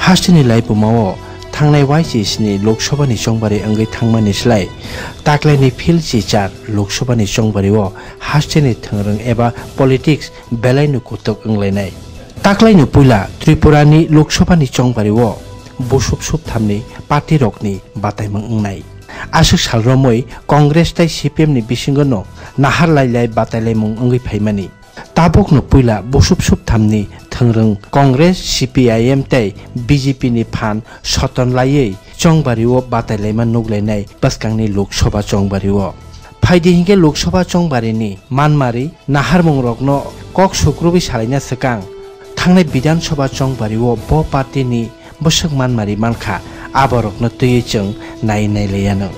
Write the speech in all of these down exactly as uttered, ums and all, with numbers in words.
Hasteni laibumao thangnai Y C S ni Lok Sabha ni chongbari wngwi thangmani slai taklaini field chichar Lok Sabha ni chongbario hasteni thwngrwng eba politics belaino kutuk wnglainai. Taklaino puila Tripura ni Lok Sabha ni chongbario busub subthamni party rokni bataimung wngnai. Aswk sal romwi Congress tei C P M ni bisingo no nahar lai lai batailaimung wngwi phaimani. Tabukno puila busub subthamni thwngrwng Congress, C P I M tei B J P ni phan soton laiwi chongbario batailaima nuglainai bwskangni Lok Sabha chongbario. Phaidi hinkhe Lok Sabha chongbarini manmari naharmungrokno kok sukrubwi salaina swkang thangnai Bidhan Sabha chongbario bo party ni bwswk manmari mankha, aborokno twiwi chwng nai nailaiyano.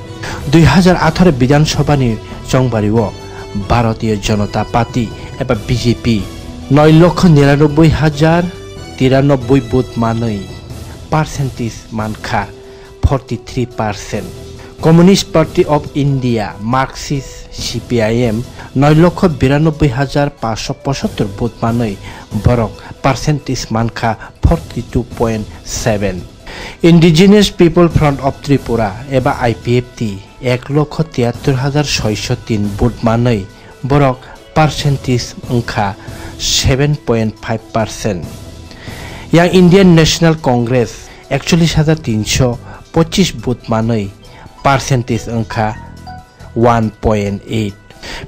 Dui hazar atharo Bidhan Sabha ni chongbario Bharatiya Janata Party eba B J P noi lokho niranobboi hajar tiranobboi vote manwi percentage mankha forty three percent. Communist Party of India, Marxist, C P I M noi lokho biranobboi hajar paanshoi pochattor vote manwi borok percentage mankha forty two point seven. Indigenous People Front of Tripura eba I P F T ek lokho tiyattor hajar soisho tin vote manwi borok percentage wngkha seven point five percent. Yang Indian National Congress ekchollish hajar tinsho pochis vote manwi percentage wngkha one point eight.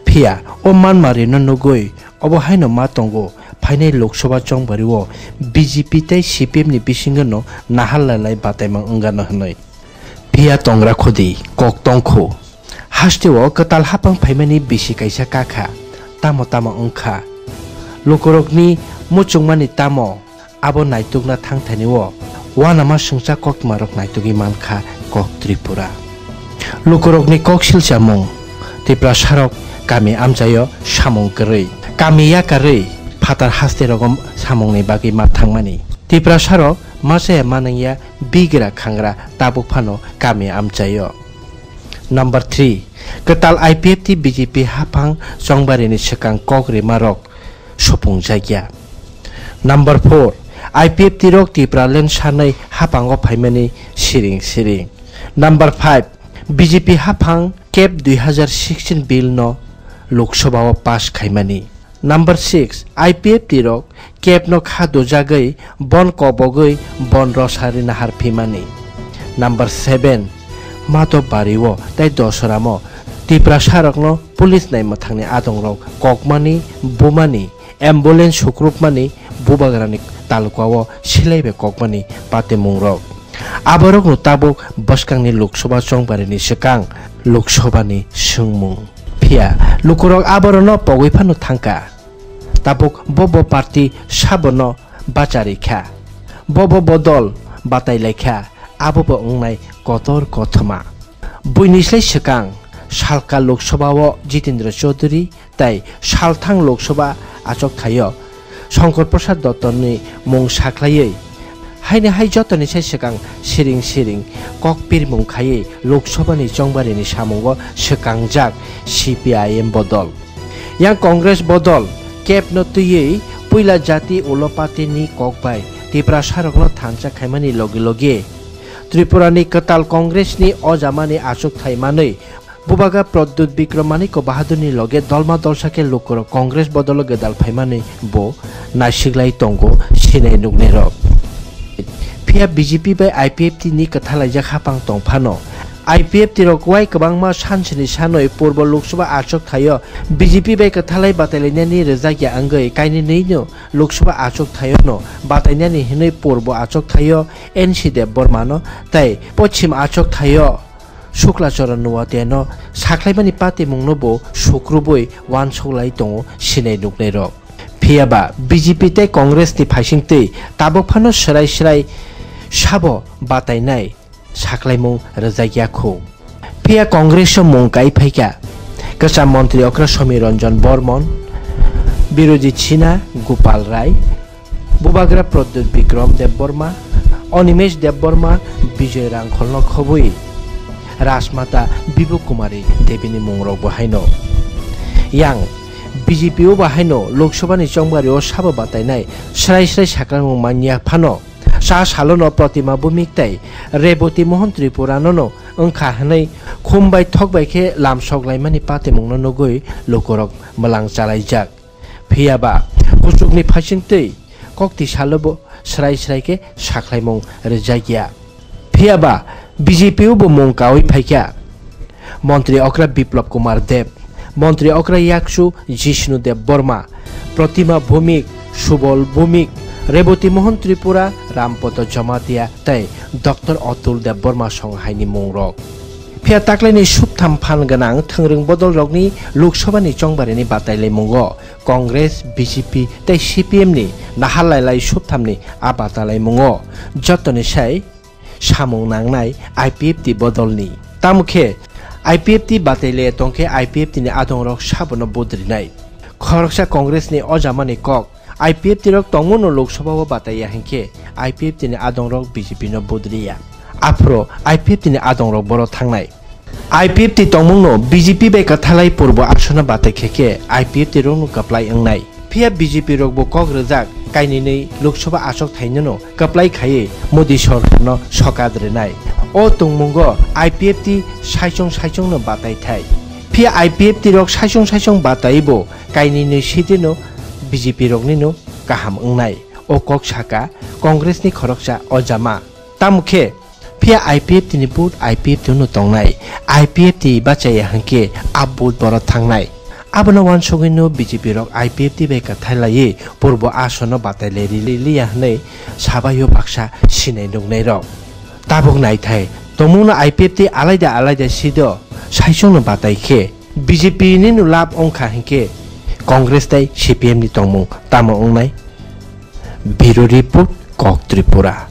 Phiya o manmarino nugwi obo haino ma tongo, phainai Lok Sabha chongbario B J P tei C P M ni bisingo no nahar lai lai bataimang wngano hwnwi. Phiya tongra khudi kok tongkhu. Hasteo kwtal hapang phaimani bisi kaisa kakha. Tamo tamo wngkha. Lukurokni muchungmani tamo abo naitukna thangthani o uanama swngchar koktwmarok naitugwi mankha kok Tripura. Lukurokni kok silchamung Tiprasarok kami amchaio samung kwrwi. Kami yakarwi phatar hasterogo samungni bagwi ma thangmani. Tiprasarok machaya manwngya bigra khangra tabuk phano kami amchaio. Number three, kwtal I P F T B J P haphang chongbarini swkang kok rimarok supungjakya. Number four, I P F T rok Tipraland sanwi haphango phaimani siring siring. Number five, B J P haphang kep dui hazar sixteen bill no Lok Sabha o pass khaimani. Number six, I P F T rok kep no kha dujagwi bon kobogwi bon rosari nahar phimani. Number seven, Mato Bari o tei Dosoramo Tiprasa rokno police nai mwthangni adongrok kokmani, bumani, ambulance sukrupmani, bubagrani talukao silai bai kokmani patimungrok. Aborokno tabuk bwskangni Lok Sabha chongbarini swkang Lok Sabhani swngmung. Phiya lukurok aborokno pogwi phano thangkha. Tabuk bo bo party sabono bachari kha. Bo bo bodol batai lai kha. Abo bo wngnai kotor kothoma. Buini slai swkang salka Lok Sabha o Jitendra Chaudhary tei salthang Lok Sabha achuk thaio Shankar Prasad Dotto ni mung sakhlaiwi haino hai jotoni sai swkang siring siring kok pirmung khaiwi Lok Sabha ni chongbarini samungo swkangjak C P I M bodol. Yang Congress bodol kep no twiwi puila jati ulo party ni kok bai Tiprasa rokno thansa khaimani logi logi Tripura ni kwtal Congress ni o jamani achuk thai manwi Bubagra Pradyut Bikram Manikya Bahadur ni loge dolma dolsa khe lukurok Congress bodolo gwdal phaimani bo naisiklai tongo sinai nuknairok. Phiya B J P bai I P F T ni kwthalaijak haphang tong phano, I P F T rok wai kwbangma sansini sanwi purbo Lok Sabha achuk thaio B J P bai kwthalai batailainani rwjakya wngwi kainwi nwino Lok Sabha achuk thaio no batainani hinwi purbo achuk thaio N C Debbarma no tei pochim achuk thaio Shukla Charan Noatia no sakhlaimani patimungno bo sukrubwi uansuk lai tongo sinai nuknairok. Phiya ba B J P tei Congress ni phaising twi tabuk phano swrai swrai sabo batainai sakhlaimung rwjak ya khu. Phiya Congress o mung kai phaikha kwcham montri okra Somi Ranjan Barman, Biroji China Gopal Rai, Bubagra Pradyut Bikram Debbarma, Animesh Debbarma, Bijoy Rangkholno khobwi Rajmata Bibhu Kumari Debini mungrokbo haino. Yang B J P o bo haino Lok Sabha ni chongbario sabo batainai srai srai sakhlaimung manya phano Cha salono Protima Bhumik tei Reboti Mohan Tripura nono wngkha hwnwi khum bai thok bai khe lam sok laimani patimungno nugwi lukurok mwlang chalaijak. Phiya ba kuchukni phaisingtwi kokti salobo srai srai khe sakhlaimung rwjakya. Phiya ba B J P o bo mung kaui phaikha. Montri okra Biplab Kumar Deb, Montri okra yakchu Jishnu Deb Borma, Protima Bhumik, Subol Bhumik, Reboti Mohan Tripura, Rampodo Jamatia tei Doctor Atul Deb Borma song haini mungrok. Phiya taklaini subtham phan gwnang thwngrwng bodolrokni Lok Sabhani chongbarini batailaimungo Congress, B J P tei C P M ni nahar lailai subthamni a batalaimungo jotoni sai samung nangnai I P F T bodolni. Tamo khe I P F T batailaiya tongkhe I P F T ni adongrok sabono budrinai. Khoroksa Congress ni ojamani kok, I P F T rok tongmano Lok Sabha o bataiya hinkhe I P F T ni adongrok B J P no budriya. Aphuru I P F T ni adongrok boro thangnai. I P F T tongmungno B J P bai kwthalai purbo asono batai khe khe I P F T rokno kwplai wngnai. Phiya B J P rokbo kok rwjak kaininwi Lok Sabha achuk thainwno kwplai khaiwi Modi sorkarno sokat rwnai. O tongmungo I P F T saichung saichungno batai thai. Phiya I P F T rok saichung saichung bataibo kaininwi sitino B J P roknino kaham wngnai. O kok saka Congress ni khoroksa ojama. Tamo khe, phiya I P F T ni vote I P F T no tongnai, I P F T bachaya hinkhe a vote boro thangnai. Abono uansugwino B J P rok I P F T bai kwthai laiwi purbo asono batai lai ri liya hwnwi sabaio baksa sinai nuknairok. Tabuk naithai, tongmungno I P F T alaida alaida sido saichungno batai khe B J P nino lab wngkha hinkhe Congress tei C P M ni tongmung tamo wngnai? Bureau Report, Kok Tripura.